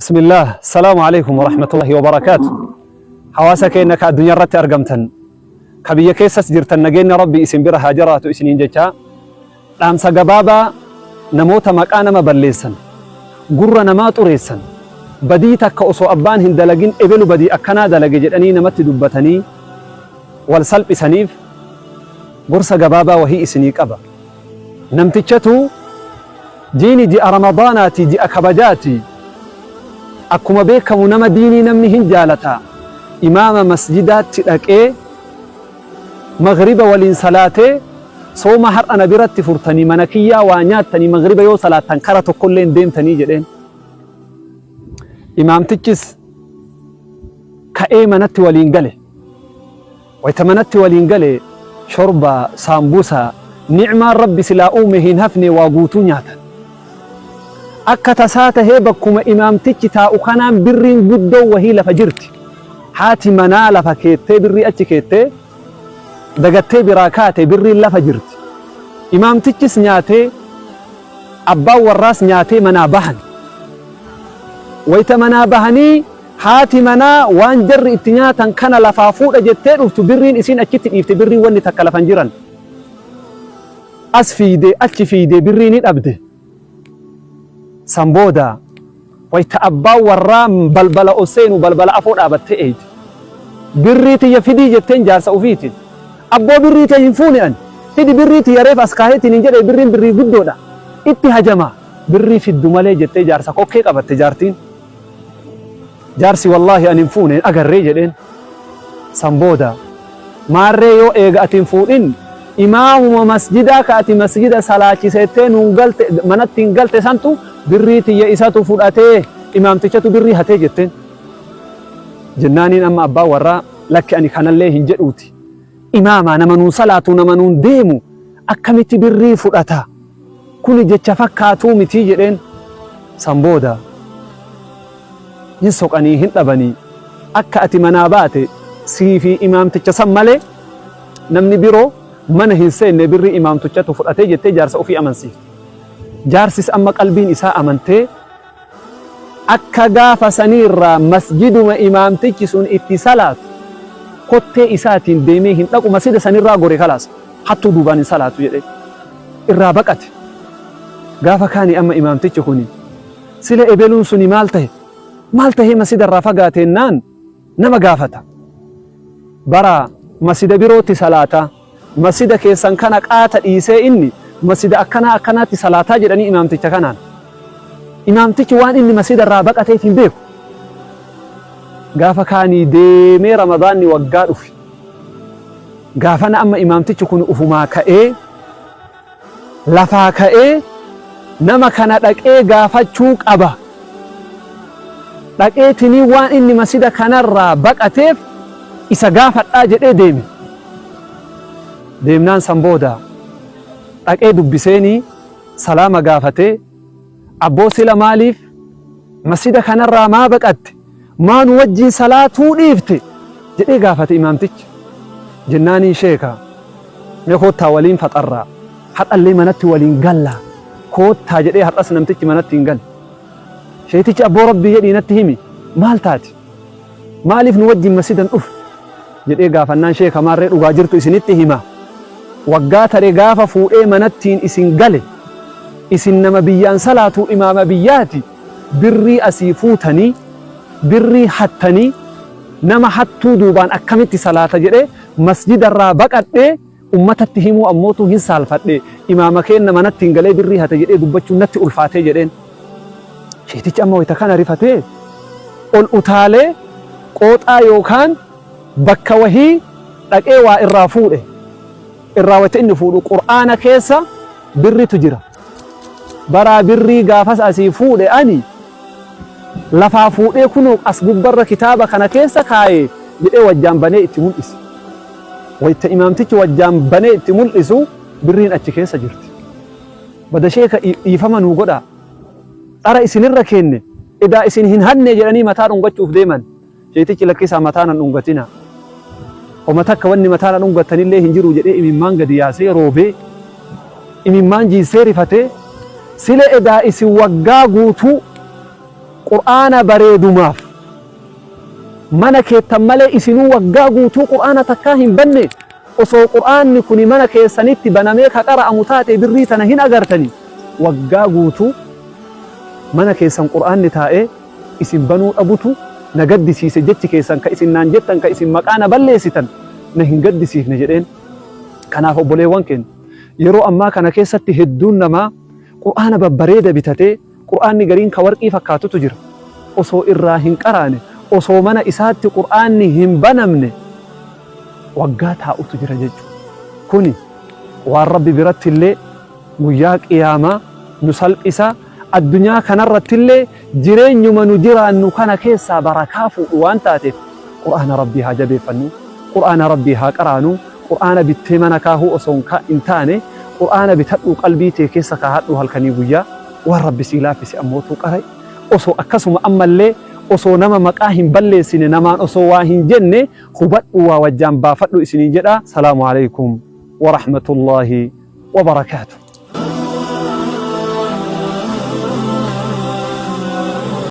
Bismillaah, Salaamu alaikum warahmatullahi wabarakaatu. Hawaasa keenya ka addunyaa irratti argamtan, ka biyya keessas jirtan, nageenya Rabbii isin bira haa jiraatu isiniin jechaa, dhaamsa gabaabaa namoota maqaa nama balleessan, gurra namaa xureessan, badii takka osoo abbaan hin dalagin ebelu badii akkanaa dalage jedhanii namatti dubbatanii wal salphisaniif gorsa gabaabaa wahii isinii qaba. Namtichatu jiini ji'a Ramadaanaati, ji'a kabajaati. Akkuma beekamu nama diinii namni hin jaalata. Imaama masjidaatti dhaqee maghriba waliin salaatee, sooma har'a na biratti furtanii, mana kiyyaa waa nyaattanii, maghriba yoo salaattan kara tokkollee hin deemtanii jedheen. Imaamtichis ka'ee manatti waliin gale. Wayta manatti waliin gale shorbaa, saambusa, ni'maan Rabbi silaa uume hin hafne waa guutuu nyaatan. Akka tasaa tahee bakkuma imaamtichi taa'u kanaan birriin guddoon wahii lafa jirti. Haati manaa lafa keettee birrii achi keettee dagattee biraa kaate, birriin lafa jirti. Imaamtichis nyaatee, abbaan warraas nyaatee manaa bahan. Wayta manaa bahanii haati manaa waan jarri itti nyaatan kana lafaa fuudha jettee dhuftu, birriin isiin achitti dhiifte birriin wanni takka lafa hin jiran. As fiiydee achi fiiydee birrii ni dhabde. San booda wayta abbaan warraa balbala ol seenu balbala afoo dhaabattee eeyde. Birrii tiyya fidii jetteen jaarsa ufiitiin. Abboo, birrii tee hin fuune ani. Fidi birrii tiyya, reef as kaaheetiin hin jedhee, birriin birrii guddoodha. Itti hajamaa. Birrii fiddu malee jettee jaarsa kokkee qabatte jaartiin. Jaarsi wallaahi ani hin fuune, hin agarree jedheen. San booda maarree yoo eega ati hin fuudhin imaamuma masjidaa ka ati masjida salaachiseettee nuun galte, manatti hin galte santu birrii tiyya isatu fudhatee, imaamtichatu birrii hatee jetteen. Jennaaniin amma abbaan warraa lakki, ani kanallee hin jedhuuti. Imaamaa nama nuun salaatu, nama nuun deemu akkamitti birrii fudhata? Kuni jecha fakkaatuu mitii jedheen. San booda hin soqanii hin dhabanii, akka ati manaa baate sii fi imaamticha san malee namni biroo mana hin seenne, birrii imaamtichatu fudhatee jettee jaarsa ofii amansiifte. Jaarsis amma qalbiin isaa amantee akka gaafa saniirraa masjiduma imaamtichi sun itti salaatu kottee isaatiin deemee hin dhaqu, masjida sanirraa gore, kalaas hattuu duubaan hin salaatu jedhee irraa baqate. Gaafa kaani amma imaamtichi kuni sila ebeluun suni maal tahe, maal tahee masjida irraa fagaateennaan nama gaafata. Bara masjida birootti salaataa, masjida keessan kana qaata dhiisee inni masjida akkanaa akkanaatti salaataa jedhanii imaamticha kanaan. Imaamtichi waan inni masjida irraa baqateef hin beeku. Gaafa kaanii deemee Ramadaanni waggaa dhufe. Gaafana amma imaamtichi kun ufumaa ka'ee, lafaa ka'ee nama kana dhaqee gaafachuu qaba. Dhaqeetinii waan inni masjida kanarraa baqateef isa gaafadhaa jedhee deeme. Deemnaan san booda dhaqee dubbiseenii salaama gaafatee, abboo, sila maaliif masjida kanarraa maa baqatte, maa nu wajjin salaatuu dhiifte jedhee gaafate imaamtichi. Jennaaniin sheeka, mee koottaa waliin faxarraa, har'allee manatti waliin gallaa koottaa jedhee, har'as namtichi manatti hin galle. Sheetichi abboo, Rabbii jedhii natti himi, maal taate, maaliif nu wajjin masjidan dhufne jedhee gaafannaan, sheeka, maarree dhugaa jirtu isinitti hima, waggaa tare gaafa fuudhee manattiin isin gale, isin nama biyyaan salaatuu, imaama biyyaati, birrii asii fuutanii, birrii hattanii, nama hattuu duubaan akkamitti salaata jedhee masjidarraa baqadhee, ummatatti himuu ammootuu hin saalfadhe, imaama keenna manatti hin galee birrii hate jedhee dubbachuun natti ulfaatee jedheen. Sheetichi amma wayita kana rifatee ol utaalee qooxaa yookaan bakka wahii dhaqee waa irraa fuudhe. Irraa wayita inni fuudhu Qur'aana keessa birritu jira. Baraa birrii gaafas asii fuudhe ani lafaa fuudhee kunoo as gubbarra kitaaba kana keessa kaaye jedhee wajjaan banee itti mul'ise. Wayita imaamtichi wajjaan banee itti mul'isu birriin achi keessa jirti. Bada sheeka, dhiifama nuu godhaa. Dhara isinirra keenne, edaa isin hin hanne jedhanii mataa dhungachuuf deeman. Sheetichi lakkisaa, mataa nan dhungatina. Homa takka wanni mataa na dhungattanillee hin jiru jedhee imimmaan gadi yaasee roobee, imimmaan jiissee rifatee, sila edaa isin waggaa guutuu Qur'aana bareedumaaf mana keettan malee isinuu waggaa guutuu Qur'aana takkaa hin banne. Osoo Qur'aanni kuni mana keessanitti banamee ka qara'amu taate birrii tana hin agartani. Waggaa guutuu mana keessan Qur'aanni taa'ee isin banuu dhabutu na gaddisiise jechi keessan ka isin naan jettan ka isin maqaa na balleessitan na hin gaddisiifne jedheen. Kanaaf obboleewwan keenya yeroo ammaa kana keessatti hedduun namaa Qur'aana babbareeda bitatee Qur'aanni gariin ka warqii fakkaatutu jira. Osoo irraa hin qaraane, osoo mana isaatti Qur'aanni hin banamne waggaa taa'utu jira jechuudha. Kuni waan Rabbi biratti illee guyyaa qiyaamaa nu salphisa, addunyaa kanarratti illee jireenyuma nu jiraannu kana keessaa barakaa fuudhu waan taateef Qur'aana Rabbii haa jabeeffannu, Qur'aana Rabbii haa qaraanu, Qur'aana bittee mana kaahuu osoo hin taane Qur'aana bitadhuu qalbii tee keessa kaahadhuu halkanii guyyaa waan Rabbi sii laaffise ammootuu qara'i. Osoo akkasuma ammallee osoo nama maqaa hin balleessine namaan osoo waa hin jenne hubadhuu waa wajjaan baafadhu isiniin jedha. Salaamu aleykum warahmatullaahi wabarakaatuh.